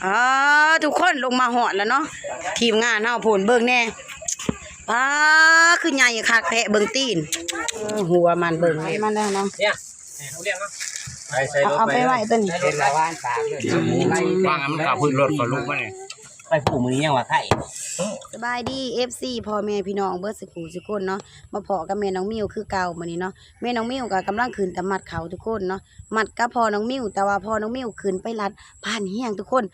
ອ້າ ທຸກຄົນ ລົງມາຮອດແລ້ວເນາະ ທີມງານເຮົາພຸ້ນ ເບິ່ງແດ່ ປ້າ ຄືໃຫຍ່ຄັກແທ້ ເບິ່ງຕີນ ເອີ ຫົວມັນ ເບິ່ງ ໄປມັນແລ້ວເນາະ ເນຍ ເອົາເລື່ອງເນາະ ໄປໃສ່ລົດ ເອົາໄປໄວ້ຕົວນີ້ ເຫັນລະວານປາກເລີຍ ວາງໃຫ້ມັນເຂົ້າພື້ນລົດກ່ອນ ລຸກມານີ້ ໄປຜູ້ມື້ນີ້ຍັງວ່າໄຂ້ ສະບາຍດີ ເອັຟຊີ ພໍ່ແມ່ພີ່ນ້ອງເບິດສູ່ຜູ້ສູ່ຄົນເນາະ ມາພໍ້ກັບແມ່ນ້ອງມິວຄືເກົ່າມື້ນີ້ເນາະ ແມ່ນ້ອງມິວກໍກຳລັງຂຶ້ນຕາມັດເຂົ້າທຸກຄົນເນາະ ມັດກັບພໍ່ນ້ອງມິວ ແຕ່ວ່າພໍ່ນ້ອງມິວຂຶ້ນໄປລັດບ້ານຮຽງທຸກຄົນ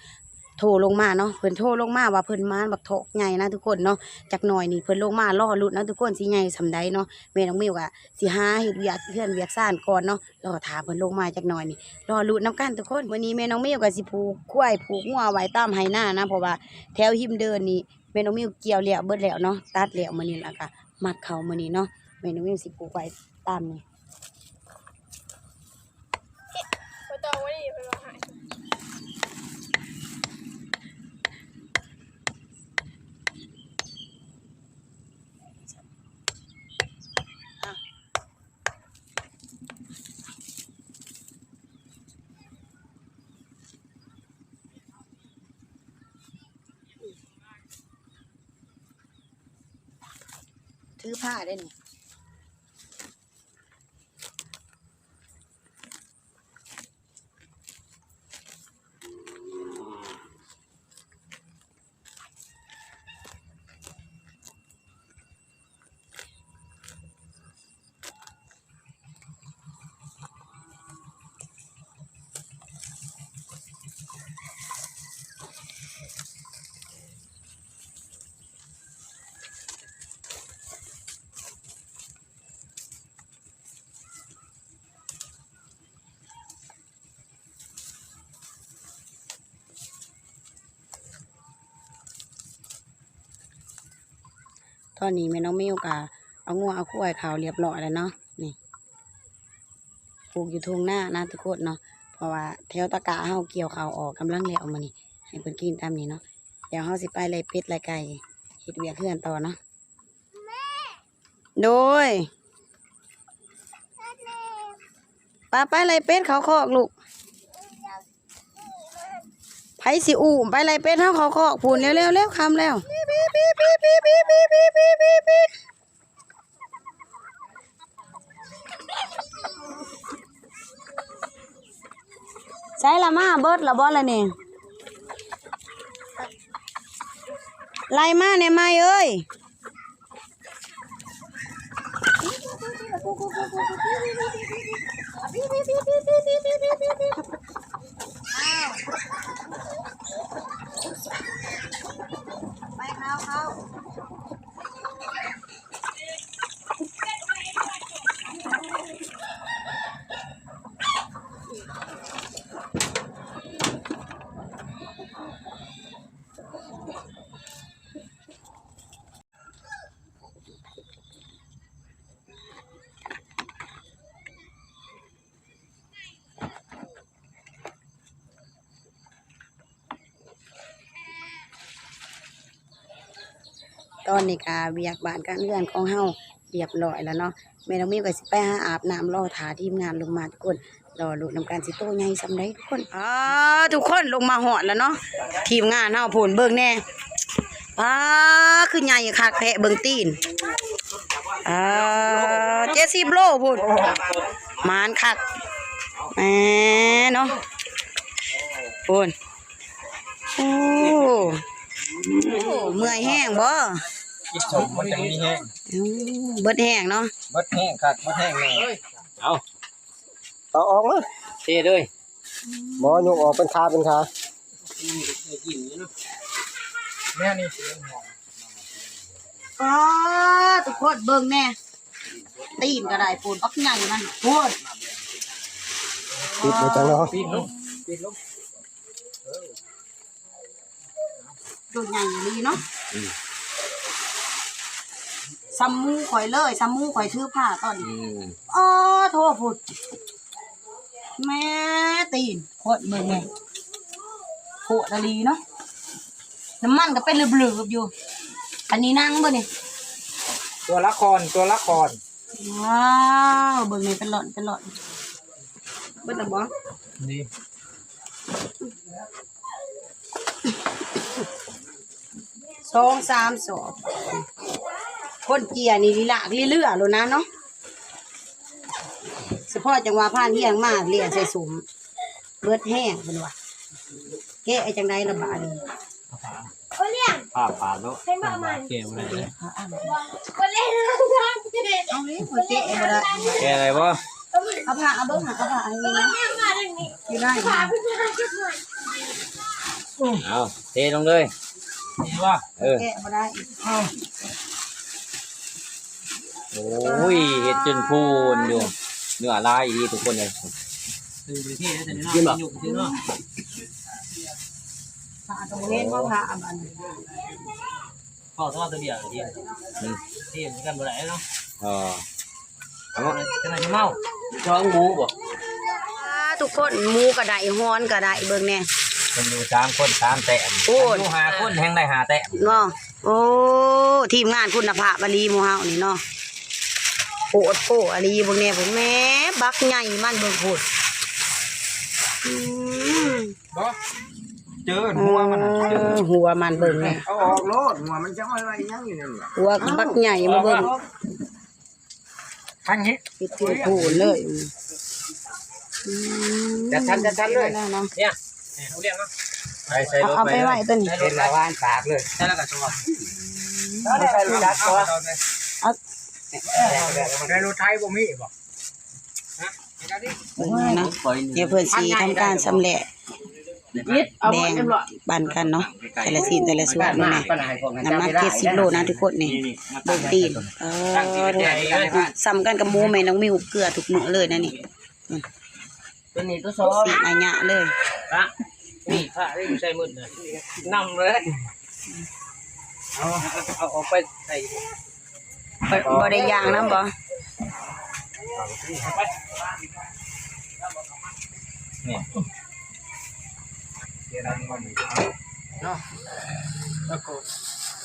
ໂທລົງມາເນາະ ເພິ່ນໂທລົງມາວ່າເພິ່ນມາບັກຖອກໃຫຍ່ນະທຸກຄົນເນາະ ຈັກໜ່ອຍນີ້ເພິ່ນລົງມາ ລໍລຸ້ນເນາະທຸກຄົນ ຊິໃຫຍ່ສ່ຳໃດເນາະ ແມ່ນ້ອງມິວກໍຊິຫາເຮັດວຽກເຮືອນວຽກຊານກ່ອນເນາະ ລໍຖ້າເພິ່ນລົງມາຈັກໜ່ອຍນີ້ ລໍລຸ້ນນຳກັນທຸກຄົນ ມື້ນີ້ແມ່ນ້ອງມິວກໍຊິຜູກຄວາຍຜູກງົວໄວ້ຕາມໄຮ່ນານະ ເພາະວ່າແຖວຮິມເດີ່ນນີ້ແມ່ນ້ອງມິວກ່ຽວແລ້ວເບິດແລ້ວເນາະ ຕັດແລ້ວມື້ນີ້ ແລ້ວກໍມັດເຂົ້າມື້ນີ້ເນາະ ແມ່ນ້ອງມິວຊິຜູກໄວ້ຕາມນີ້. ຖືຜ້າໄດ້ນີ້. ຕອນນີ້ແມ່ນ້ອງມິວກະເອົາງົວເອົາຄວາຍເຂົ້າລຽບຮ້ອຍແລ້ວເນາະ ນີ້ ປູກຢູ່ທົ່ງນານະທຸກຄົນເນາະ ເພາະວ່າແຖວຕະກະເຮົາກ່ຽວເຂົ້າອອກ ກຳລັງແລ້ວມື້ນີ້ ໃຫ້ເພິ່ນກິນຕາມນີ້ເນາະ ດຽວເຮົາຊິໄປໄລ່ເປັດໄລ່ໄກ່ ເຮັດວຽກເຮືອນຕໍ່ເນາະ. ໂດຍ ປາໄປໄລ່ເປັດເຂົ້າຄອກລູກ ໃຜຊິອູ້ມ ໄປໄລ່ເປັດເຮົາເຂົ້າຄອກພຸ້ນ ເລັວໆ ເລັວ ຄ່ຳແລ້ວ. ໃສລະ ມາເບິດລະບໍ່ລະນີ້ ໄລ່ມາແດ່ໃໝ່ເອີຍ ໄປເຂົ້າ ເຂົ້າ. ຕອນນີ້ກະວຽກບ້ານການເຮືອນຂອງເຮົາລຽບຮ້ອຍແລ້ວເນາະ ແມ່ນ້ອງມິວກະຊິໄປຫາອາບນ້ຳ ລໍຖ້າທີມງານລົງມາທຸກຄົນ ລໍລຸ້ນນຳກັນ ຊິໂຕໃຫຍ່ສ່ຳໃດທຸກຄົນ. ອ້າ ທຸກຄົນ ລົງມາຮອດແລ້ວເນາະ ທີມງານເຮົາພຸ້ນ ເບິ່ງແດ່ ປ້າ ຄືໃຫຍ່ຄັກແທ້ ເບິ່ງຕີນ ອ່າ ເຈັດສິບໂລພຸ້ນ ໝານຄັກ ແໝ ເນາະ ພຸ້ນ. ໂອ້ ໂອ້ ເມື່ອຍແຮງບໍ່? ກິນສົມມັນຈັ່ງມີແຮງ ອືມ ເບິດແຮງເນາະ ເບິດແຮງຄັກ ເບິດແຮງແນ່ ເອົາ ເອົາອອກມາ ເທເລີຍ ບໍ່ ຍົກອອກເປັນຂາເປັນຂາ ແນວນີ້ ປ້າ ທຸກຄົນເບິ່ງແດ່ ຕີນກໍໄດ້ ປູນບັກໃຫຍ່ມັນ ໂອ້ຍ ປິດໄວ້ຈັງເນາະ ປິດລົງ ປິດລົງ ເອີ ໂຕໃຫຍ່ອີ່ຫຼີເນາະ ອືມ ສ່ຳມືຂ້ອຍເລີຍ ສ່ຳມືຂ້ອຍຖືພາຕອນນີ້ ອືມ ອໍ ໂທ້ ພຸ້ນ ແມ່ຕີນ ໂຄດເບິ່ງແດ່ ໂຄດອີ່ຫຼີເນາະ ນ້ຳມັນກໍເປັນເລີບໆຢູ່ ອັນນີ້ໜັງບໍ່ນີ້? ຕົວລະຄອນ ຕົວລະຄອນ ວ້າວ ເບິ່ງນີ້ເປັນຫຼອນ ເປັນຫຼອນ ເບິດແລ້ວບໍ່? ນີ້ ອືມ ສອງສາມສອບ ຄົນເຈ້ຍນີ້ລີລາກລີເລືອໂລດນະເນາະ ສະເພາະຈັງຫວະຜ່ານຮຽງມາເລຍໃສ່ສົມ ເບິດແຮງເພິ່ນວ່າ ແກະຈັ່ງໃດລະບາດນີ້ ໂອລ້ຽງ ພາບປາດເນາະ ໃຫ້ມາໃໝ່ ແກະບໍ່ໄດ້ ເອົາເລີຍ ຂ້ອຍແກະບໍ່ໄດ້ ແກະໄດ້ບໍ່? ເອົາຜ້າ ເອົາເບິ່ງ ເອົາຜ້າອັນນີ້ນະ ຢູ່ໄດ້ ເອົາ ເທລົງເລີຍ ນີ້ບໍ່? ເອີ ແກະບໍ່ໄດ້ ໂອ້ຍ ເຮັດຈົນພູນຢູ່ ເນື້ອຫຼາຍອີ່ຫຼີທຸກຄົນເອີຍ ຄືໄປເທແລ້ວແຕ່ນີ້ເນາະ ກິນບໍ່? ຢູ່ຊື່ເນາະ ຜ້າກໍບໍ່ເຫັນ ເພາະຜ້າອັນນັ້ນ ພໍ້ເທົ່າຕົວດຽວທີ່ ອືມ ທີ່ກັນບໍ່ໄດ້ເນາະ ເອີ ເອົາ ຈັ່ງໃດຊິເມົາ ຈອງໝູບໍ່? ອ່າ ທຸກຄົນ ໝູກໍໄດ້ ຮອນກໍໄດ້ ເບິ່ງແດ່ ເພິ່ນຢູ່ສາມຄົນສາມແຕ້ມ ໂອ້ຍ ຢູ່ຫ້າຄົນແຮ່ງໄດ້ຫ້າແຕ້ມເນາະ ໂອ້ ທີມງານຄຸນນະພາບອີ່ຫຼີໝູ່ເຮົານີ້ເນາະ ໂພດໂພອີ່ຫຼີ ເບິ່ງແດ່ພຸ້ນ ແມ້ ບັກໃຫຍ່ມັນ ເບິ່ງພຸ້ນ ອືມ ບໍ່ ເຈີຫົວມັນນະ ເຈີ ເອີ ຫົວມັນເບິ່ງແດ່ ເອົາອອກໂລດ ຫົວມັນຈະເອົາໄວ້ຫຍັງຢູ່ນັ້ນ ຫົວບັກໃຫຍ່ມາເບິ່ງ ທັງນີ້ ເຮັດເປັນພູນເລີຍ ອືມ ຈັດສັນ ຈັດສັນເລີຍ ແລ້ວເນາະ ເນຍ ເອົາລຽງເນາະ ໃສ່ ໃສ່ ເອົາ ເອົາໄປໄວ້ຕົວນີ້ ເຮັດລະຫວ່າງປາກເລີຍ ໃສ່ແລ້ວກໍສະຫວັດ ໃສ່ລົດຈັກກ່ອນ ເອົາ ໃນລົດໄຖບໍ່ມີບໍ່? ເບິ່ງເນາະ ດຽວເພິ່ນຊິທຳການຊຳແຫຼະ ແບ່ງປັນກັນເນາະ ແຕ່ລະຊິ້ນແຕ່ລະສ່ວນນີ້ນະ ນ້ຳໜັກເຈັດສິບໂລນະທຸກຄົນນີ້ ເບິ່ງຕີນ ເອີ ສ່ຳກັນກັບໝູແມ່ນ້ອງມິວເກືອທຸກມື້ເລີຍນະນີ້ ຕົວນີ້ຕົວສອງ ຊິອາຍະເລີຍ ພະ ນີ້ພະຢູ່ໃສ່ໝົດນະ ນຳເລີຍ ເອົາ ເອົາອອກໄປໃສ່ ບໍ່ ບໍ່ໄດ້ຍ່າງນຳບໍ່? ນີ້ ເນາະ ແລ້ວກໍ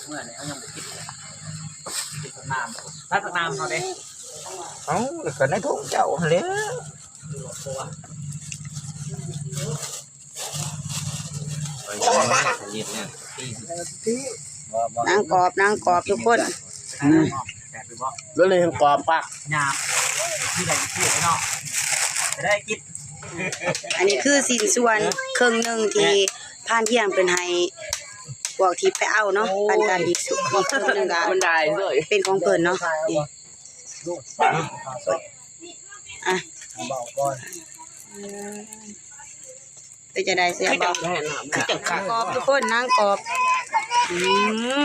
ເມື່ອນີ້ເຮົາຍັງບໍ່ກິນ ກິນບັກນາມ ໃສ່ບັກນາມເຮົາເດ້ ເອົ້າ ແລ້ວກໍໃນຖົງເຈົ້າຫັ້ນແຫຼະ. ນາງກອບ ນາງກອບທຸກຄົນ ອືມ ແລ້ວເລີຍກອບປາກ ຍາມ ຄືໄດ້ກິນເນາະ ໄດ້ກິນ ອັນນີ້ຄືຊິ້ນສ່ວນເຄິ່ງໜຶ່ງທີ່ພານທ່ຽງເພິ່ນໃຫ້ພວກທີ່ໄປເອົາເນາະ ໂອ້ຍ ປັນກັນອີກ ອີກເຄິ່ງໜຶ່ງກໍ ມັນໄດ້ເລີຍ ເປັນຂອງເພິ່ນເນາະ ນີ້ ອ່ະ ເວົ້າກ່ອນ ເອີ ເປັນຈັ່ງໃດ ແຊບບໍ່? ນາງກອບທຸກຄົນ ນາງກອບ ອື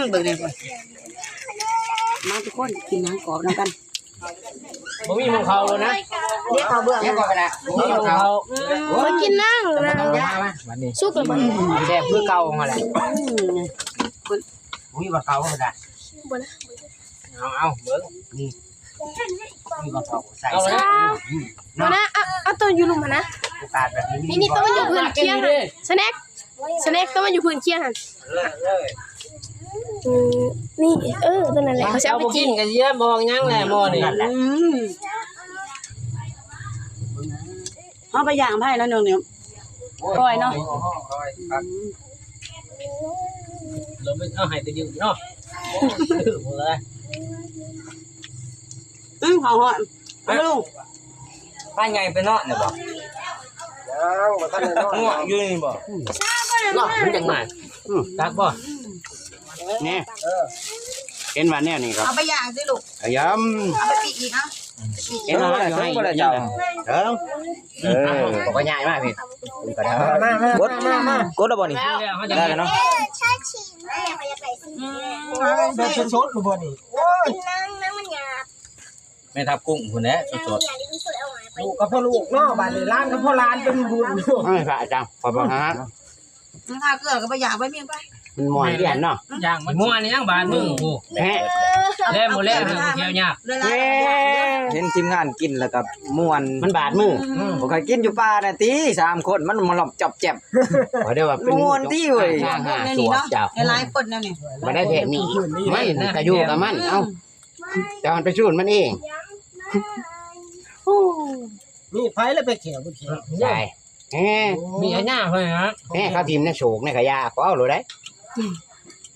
ມ ເບິ່ງແດ່ພຸ້ນ ມາທຸກຄົນ ກິນນາງກອບນຳກັນ ບໍ່ມີໝູ່ເຂົານະ ເດ ເຂົາເບືອງ ບໍ່ມີໝູ່ເຂົາ ອືມ ຂ້ອຍກິນນາງ ມາ ມາ ມາ ບັດນີ້ ສຸກແລ້ວບໍ່? ແຊບຄືເກົ່າຫັ້ນແຫຼະ ອືມ ບໍ່ມີໝູ່ເຂົານະ ບໍ່ນະ ເອົາ ເອົາ ເບິ່ງ ນີ້ ມີບັກເຂົາໃສ່ ເອົາລະ ບໍ່ນະ ເອົາ ເອົາໂຕຢູ່ລຸ່ມຫັ້ນນະ ໂອກາດແບບນີ້ ນີ້ ນີ້ ໂຕມັນຢູ່ພື້ນຄຽງຫັ້ນ ສະແນັກ ສະແນັກ ໂຕມັນຢູ່ພື້ນຄຽງຫັ້ນ ເລີຍ ເລີຍ ອືມ ນີ້ ເອີ ໂຕນັ້ນແຫຼະ ເຂົາຊິເອົາໄປຈີ່ ເອົາບໍ່ກິນກໍຊິບໍ່ຫຍັງແຫຼະ ໝໍ້ນີ້ ອືມ ເຮົາໄປຍ່າງໃຜແລ້ວໜຶ່ງນີ້ ກ້ອຍເນາະ ກ້ອຍ ຄັກ ອືມ ເຮົາໄປເອົາໃຫ້ໄປດື່ມເນາະ ດື່ມເລີຍ ອືມ ເຂົ້າຮອດ ເອົາ ເອົ້າ ລຸງ ພາໃຫຍ່ໄປນອນນີ້ບໍ່? ຍັງບໍ່ທັນໄດ້ນອນ ງ່ວງຢູ່ນີ້ບໍ່? ອືມ ເນາະ ມັນຈັ່ງມາ ອືມ ຕັກບໍ່? ແນ່ ເອີ ເຫັນວ່າແນວນີ້ກໍ ເອົາໄປຍ່າງຕິລູກ ອາຍຳ ເອົາໄປປີ້ງອີກເນາະ ເຫັນວ່າເຮົາຢູ່ໃຫ້ ເອີ ເອີ ບອກວ່າຍ້າຍມາພີ້ ມາ ມາ ກົດ ມາ ມາ ກົດແລ້ວບໍ່ນີ້? ໄດ້ແລ້ວເນາະ ອືມ ແບບສົດໆ ຫຼືບໍ່ນີ້? ໂອ້ຍ ແມ່ທັບກຸ້ງພຸ້ນແຫຼະ ສົດໆ ລູກກໍພໍ່ລູກເນາະ ບາດນີ້ຫຼານກໍພໍ່ຫຼານ ເປັນບຸນຢູ່ ເອີ ພະອາຈານ ຂໍບອກນະ ມັນທາເກືອກໍບໍ່ຢາກໄປ ມີໄປ ມັນມ່ວນ ແມ່ນ ເດ້ເນາະ ຢ່າງມັນມ່ວນຫຍັງບາດມືພຸ້ນ ແຮະ ແລ້ວບໍ່ແລ້ວແລ້ວຍາກ ເຫັນທີມງານກິນແລ້ວກໍມ່ວນ ມັນບາດມື ອືມ ຂ້ອຍກິນຢູ່ປ່ານະຕິ ສາມຄົນ ມັນມາລ້ອມຈອບແຈບ ຂ້ອຍໄດ້ວ່າເປັນ ມ່ວນຕິເວີຍ ຫຼາຍຄົນແນວນີ້ເນາະ ຫຼາຍຄົນແນວນີ້ ບໍ່ໄດ້ແທ້ນີ້ ມັນກໍຢູ່ກັບມັນ ເອົ້າ ແຕ່ມັນໄປສູນມັນເອງ ໂອ້ ມີໃຜລະໄປແຂວ ໄປແຂວ ໃຊ່ ແຮະ ມີອັນຍາເພິ່ນນະ ແຮະ ເຂົາຖິ້ມໃນໂສກໃນຂະຫຍະ ກໍເອົາໂລດໄດ໋ ອືມ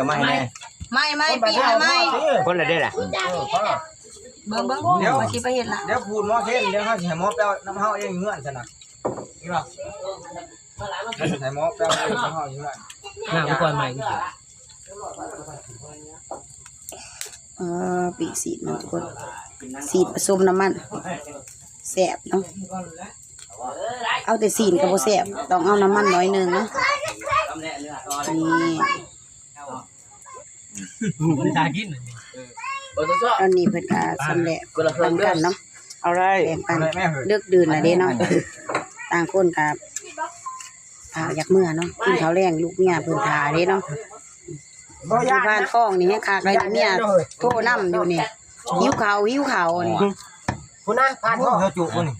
ກໍມາໃຫ້ແດ່ ໄມ້ ໄມ້ ປີກ ໄມ້ ຄົນລະເດ້ລະ ເອີ ພໍລະ ເບິ່ງ ເບິ່ງ ດຽວ ຂ້ອຍຊິໄປເຮັດລະ ດຽວພູດໝໍເຄັນ ດຽວເຮົາຊິໃຫ້ໝໍແປນຳເຮົາເອງເຮືອນຊັ້ນນະ ນີ້ບໍ່ ໃຫ້ໝໍແປນນຳເຮົາເອງເຮືອນ ນ້ຳກ່ອນໃໝ່ ເອີ ປີກຊີ້ນມັນທຸກຄົນ ຊີ້ນປະສົມນ້ຳມັນ ແຊບເນາະ ເອົາແຕ່ຊີ້ນກໍບໍ່ແຊບ ຕ້ອງເອົານ້ຳມັນໜ້ອຍໜຶ່ງເນາະ ນີ້ ມັນຕາກິນ ຕອນນີ້ເພິ່ນກໍຊຳແຫຼະປັນກັນເນາະ ເອົາໄດ້ ແບ່ງປັນ ເລິກດື່ນລະເດ້ເນາະ ຕ່າງຄົນກໍ ຖ້າຢາກເມືອເນາະ ກິນເຂົ້າແລງ ລູກເມຍເພິ່ນຖ້າເດ້ເນາະ ຢູ່ບ້ານຄອງນີ້ແຮງຄັກເລີຍ ເມຍໂທນຳຢູ່ນີ້ ຫິວເຂົ້າ ຫິວເຂົ້ານີ້ ພຸ້ນນະ ຜ່ານ ໂອ້ ເຂົາຈຸພຸ້ນນີ້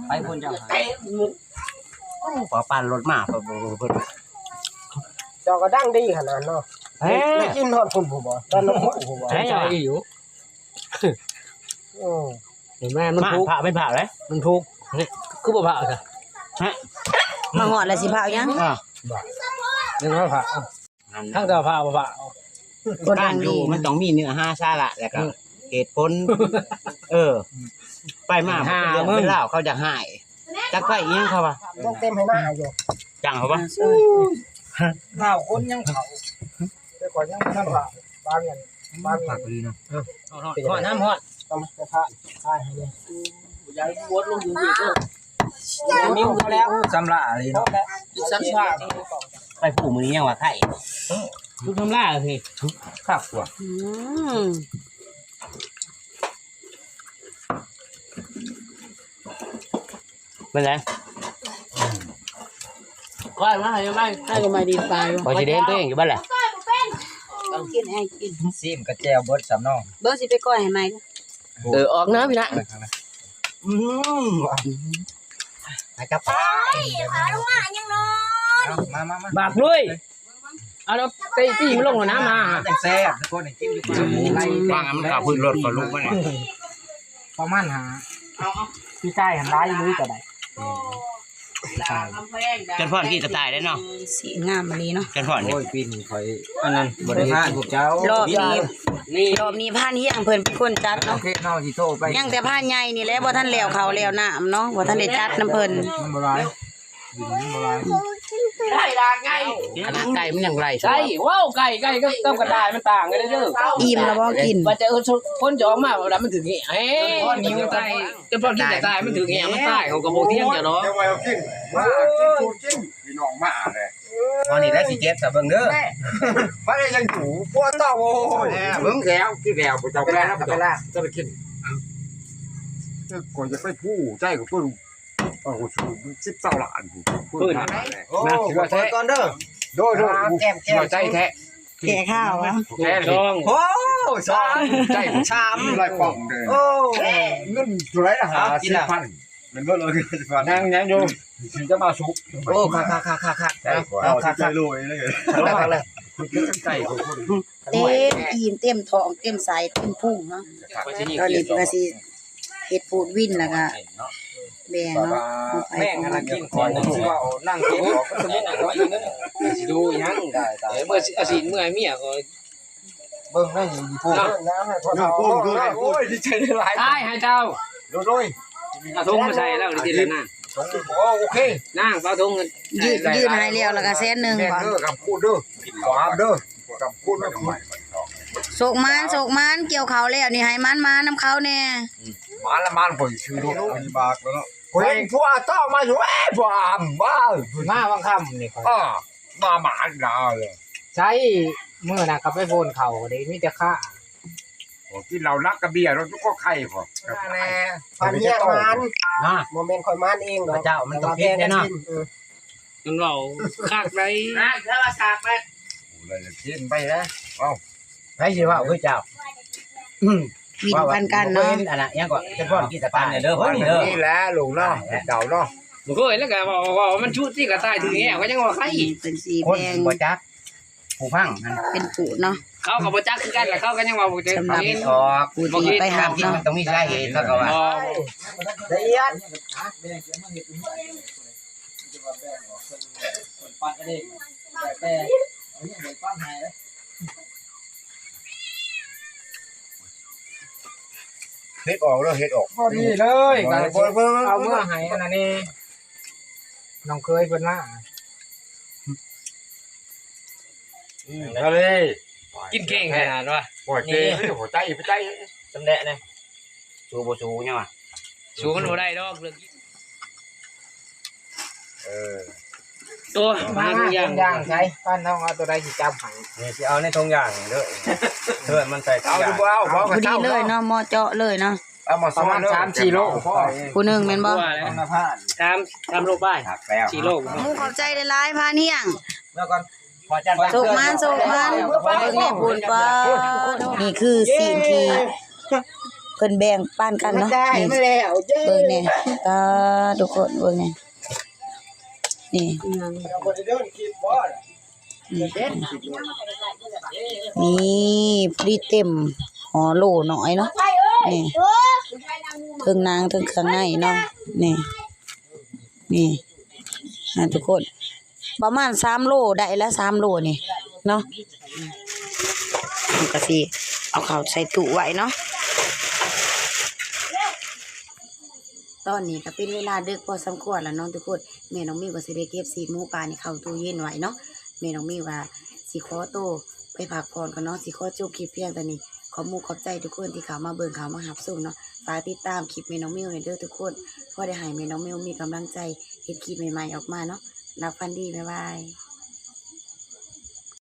ໄປພຸ້ນເຈົ້າ ໂອ້ ຂໍປານລົດມາ ເພິ່ນ ເຈົ້າກໍດັງດີຂະໜາດເນາະ ເອີ ໄດ້ກິນຮອດພຸ້ນພຸ້ນບໍ່ ດ້ານນ້ຳພຸ້ນບໍ່ ໃຊ່ຢູ່ ໂອ້ ເຫັນໄໝ ມັນຖືກ ພະເປັນພະເດ້ ມັນຖືກ ນີ້ ຄືບໍ່ພະຊະ ຮະ ມາຮອດແລ້ວຊິພະຫຍັງ ອ່າ ບໍ່ ຍັງບໍ່ພະ ທັງເຈົ້າພະບໍ່ພະ ຄົນດັງດີ ມັນຕ້ອງມີເນື້ອຫາສາລະ ແລ້ວກໍ ເອີ ເຫດຜົນ ເອີ ໄປມາ ຫາ ເປັນເລື່ອງ ເປັນລາວ ເຂົາຢາກຫາຍ ຈັກໄປອີ່ຫຍັງເຂົາວ່າ ຍັງເຕັມໃຫ້ໜ້າຢູ່ ຈ້າງເຂົາບໍ່ ລາວຄົນຍັງເຂົາ ແຕ່ຂ້ອຍຍັງບໍ່ທັນວ່າ ບາວຽນ ບາວຽນ ຮອດ ຮອດ ຮອດ ຮອດ ຕ້ອງໄປພະ ພະໃຫ້ແດ່ ຢ່າໃຫ້ປວດລົງຢູ່ເດີ ມິວເຂົາແລ້ວ ໂອ້ ຊຳລະອີ່ຫຼີເນາະ ຊຳລະ ໄປຜູ້ມື້ນີ້ຍັງວ່າໄຂ້ ທຸກຊຳລະຊິ ຄັກກວ່າ ອືມ ເປັນໄງ? ກ້ອຍມາໃຫ້ໄມ້ ໃຫ້ກໍໄມ້ດີດປາຢູ່ ຂ້ອຍຊິໄດ້ເຫັນຕົວເອງຢູ່ບັດແຫຼະ ຕ້ອງກິນໃຫ້ກິນ ຊີມກະແຈ່ວເບິດຊ້ຳເນາະ ເບິ່ງຊິໄປກ້ອຍໃຫ້ໃໝ່ ເອີ ອອກເນີພີ່ນ້ອງ ອືມ ໃຫ້ກັບ ມາ ມາ ມາ ມາ ບາກລຸຍ ເອົາແລ້ວໄປຕີມັນລົງຫັ້ນນະ ມາ ແຊບ ທຸກຄົນກິນຢູ່ ອືມ ວາງໃຫ້ມັນເຂົ້າພື້ນໂລດ ຂ້ອຍລຸກມານີ້ ປະມານຫ້າ ເອົາ ເອົາ ພີ່ຊາຍຫັ້ນຫຼາຍອີ່ຫຼີກໍໄດ້ ອືມ ຈົນພອນກິນກະຕ່າຍໄດ້ເນາະ ສີງາມອີ່ຫຼີເນາະ ຈົນພອນນີ້ ໂອ້ຍ ປີນີ້ຂ້ອຍ ອັນນັ້ນ ບໍ່ໄດ້ພານພວກເຈົ້າ ລອບນີ້ ນີ້ ລອບນີ້ພານຮຽງເພິ່ນເປັນຄົນຈັດເນາະ ໂອເຄ ເຮົາຊິໂທໄປ ຍັງແຕ່ພານໃຫຍ່ນີ້ແຫຼະ ບໍ່ທັນແລ້ວເຂົ້າແລ້ວນ້ຳເນາະ ບໍ່ທັນໄດ້ຈັດນຳເພິ່ນ ມັນບໍ່ຫຼາຍ ໄກ່ມັນຍັງໄລ່ ໄກ່ ວ້າວ ໄກ່ ໄກ່ກັບ ກັບກະຕ່າຍມັນຕ່າງກັນເດີ ອີ່ມແລ້ວບໍ່ກິນ ວ່າຈະ ເອີ ຄົນຈະອອກມາ ວ່າມັນຖືກແຫງ ເອີ ຄົນຫິວໄກ່ ຈະພໍກິນກະຕ່າຍ ມັນຖືກແຫງ ມັນຕາຍ ເຂົາກໍບໍ່ຖຽງເຈົ້າດອກ ເຈົ້າວ່າເອົາກິນ ມາກິນ ສູດກິນ ພີ່ນ້ອງມາແຫຼະ ຕອນນີ້ໄດ້ຊິເຈັບຊະເບິ່ງເດີ ມາໄດ້ຍັງຢູ່ ປວດເຕົ້າ ໂອ້ຍ ເບິ່ງແລ້ວ ກິນແລ້ວ ເຈົ້າໄປລາ ເຈົ້າໄປລາ ເຈົ້າໄປກິນ ເອີ ຂ້ອຍຈະໄປຜູ້ໃຈກໍເບິ່ງ ເອົາ ຊິບຊາວລ້ານພຸ້ນ ເພິ່ນ ໂອ້ ຂໍໂທດກ່ອນເດີ ໂດຍ ໂດຍ ແກ້ມ ແກ້ມ ໃຈແທ້ ແກ້ຂ່າວ ແກ້ ໂອ້ ສອງ ໃຈ ສາມ ຮ້ອຍປອງເດີ ໂອ້ ເງິນເທົ່າໃດລະ ຫ້າສິບພັນ ແມ່ນບໍ່ລະ ຫ້າສິບພັນ ຍັງ ຍັງຢູ່ ຊິຈະມາສຸກ ໂອ້ ຄັກໆໆໆ ເອົາ ຄັກໆ ໂລຍເລີຍ ໃຈຂອງຄົນ ເຕັມອີ່ມ ເຕັມທ້ອງ ເຕັມໄສ້ ເຕັມພຸງເນາະ ຕອນນີ້ເພິ່ນກໍຊິເຮັດພູດວິນ ແລ້ວກໍແບ່ງເນາະ ແບ່ງກັນກິນກ່ອນ ຊິເວົ້ານັ່ງກິນ ສະມຸກ ຊິດູຫຍັງ ເອີ ເມື່ອຊິ ອາ ຊິເມື່ອຍເມຍກໍ ເບິ່ງໄດ້ຢູ່ ໂອ້ຍ ດີໃຈຫຼາຍ ຕາຍໃຫ້ເຈົ້າ ໂດຍ ເອົາຖົງມາໃສ່ແລ້ວ ດີແລ້ວນາງ ໂອເຄ ນາງເອົາຖົງ ຍື່ນ ຍື່ນໃຫ້ແລ້ວ ແລ້ວກໍແສນໜຶ່ງ ແມ່ນເດີ ກຳຄູດເດີ ກຳເດີ ກຳຄູດ ໂຊກໝານ ໂຊກໝານ ກ່ຽວເຂົ້າແລ້ວນີ້ ໃຫ້ໝານໆນຳເຂົາແດ່ ໝານລະໝານ ຂ້ອຍຊື້ລົດ ອັນນີ້ບາກແລ້ວເນາະ ຂ້ອຍເຫັນຜູ້ອາຕ້ອມາຢູ່ ເອີຍ ຜູ້ອາມ ມາວັງຄຳນີ້ ຂ້ອຍ ເອີ ມາໝານດາວເລີຍ ໃຊ່ ມື້ນັ້ນກໍໄປໂພນເຂົ້າເດ້ ມີແຕ່ຂ້າ ໂອ້ ກິນເຫຼົ້າໜັກກະເບຍເນາະ ຈຸກກໍໄຂ່ພໍ ນັ້ນແຫຼະ ປານເຮຍມານ ນະ ບໍ່ແມ່ນຂ້ອຍມານເອງດອກ ພະເຈົ້າ ມັນຕ້ອງຜິດແນ່ເນາະ ເອີ ມັນເວົ້າຄັກໄດ໋ ນະ ເທວະສາກໄປ ໂອ້ ໄດ້ກິນໄປແລ້ວ ເອົ້າ ໃຜຊິເວົ້າຄືເຈົ້າ ອືມ ກິນປານກັນເນາະ ອັນນະ ຫຍັງກໍ ເປັນພໍ່ກິນແຕ່ປານເດີ ນີ້ແຫຼະລຸງເນາະ ເຈົ້າເນາະ ບໍ່ເຄີຍ ແລ້ວກໍເວົ້າ ເວົ້າມັນຊຸດຕິ ກະຕ່າຍຖືກແຮງ ກໍຍັງວ່າໄຄ ເພິ່ນຊິ ຄົນ ແບ່ງ ບໍ່ຈັກ ຜູ້ຟັງຫັ້ນ ເປັນຜູ້ເນາະ ເຂົາກໍບໍ່ຈັກຄືກັນລະ ເຂົາກໍຍັງວ່າບໍ່ຈັກ ສຳລັບຜູ້ທີ່ໄປຮັບເນາະ ມັນຕ້ອງມີສາເຫດ ເຂົາກໍວ່າ ລະອຽດ ເຮັດອອກເດີ ເຮັດອອກ ພໍດີເລີຍ ເບິ່ງ ເບິ່ງ ເບິ່ງ ເອົາເມືອໃຫ້ອັນນັ້ນແດ່ ນ້ອງເຂີຍເພິ່ນມາ ອືມ ເອົາເລີຍ ກິນເກັ່ງຂະໜາດວ່າ ໂອ້ຍ ເກັ່ງ ບໍ່ໃຈ ບໍ່ໃຈ ຊຳແຫຼະແດ່ ສູ້ບໍ່ສູ້ຫຍັງວະ ສູ້ມັນບໍ່ໄດ້ດອກເລື່ອງກິນ ເອີ ໂອ້ຍ ມາທຸງຢາງ ທຸງຢາງໃສ ປ້ານ້ອງເອົາໂຕໃດຊິຈັບໃຫ້ ນີ້ຊິເອົາໃນຖົງຢາງນີ້ເດີ ເພື່ອມັນໃສ່ ເອົາຫຼືບໍ່ເອົາ ພໍດີເລີຍເນາະ ເໝາະເຈາະເລີຍເນາະ ເອົາມາ ປະມານສາມສີ່ໂລ ຜູ້ໜຶ່ງແມ່ນບໍ່ ສາມ ສາມໂລປາຍ ສີ່ໂລ ໝູ່ຂອບໃຈຫຼາຍໆ ພານຮຽງ ແລ້ວກໍ ໂຊກມານ ໂຊກມານ ເບິ່ງແນ່ພຸ້ນ ປ້າ ນີ້ຄືສິ່ງທີ່ເພິ່ນແບ່ງປັນກັນເນາະ ນີ້ ເບິ່ງແນ່ ປ້າ ທຸກຄົນ ເບິ່ງແນ່ ນີ້ ນີ້ ນີ້ ພໍດີເຕັມຫໍໂຫຼນ້ອຍເນາະ ນີ້ ເທິງໜັງເທິງເຄື່ອງໃນເນາະ ນີ້ ນີ້ ນະ ທຸກຄົນ ປະມານສາມໂລ ໄດ້ລະສາມໂລນີ້ເນາະ ເຮົາກະຊິເອົາເຂົ້າໃສ່ຕູ້ໄວ້ເນາະ ຕອນນີ້ກະເປັນເວລາເດິກພໍສົມຄວນລະເນາະທຸກຄົນ ແມ່ນ້ອງມິວກະຊິໄດ້ເກັບຊີ້ນໝູປານີ້ເຂົ້າຕູ້ເຢັນໄວ້ເນາະ ແມ່ນ້ອງມິວກະຊິຂໍໂຕໄປພັກຜ່ອນກ່ອນເນາະ ຊິຂໍຈົບຄລິບພຽງເທົ່ານີ້ ຂອບມຸກຂອບໃຈທຸກຄົນທີ່ເຂົ້າມາເບິ່ງເຂົ້າມາຮັບຊົມເນາະ ຝາກຕິດຕາມຄລິບແມ່ນ້ອງມິວແດ່ເດີທຸກຄົນ ພໍໄດ້ໃຫ້ແມ່ນ້ອງມິວມີກຳລັງໃຈເຮັດຄລິບໃໝ່ໆອອກມາເນາະ ຫຼັບຝັນດີ ບາຍບາຍ.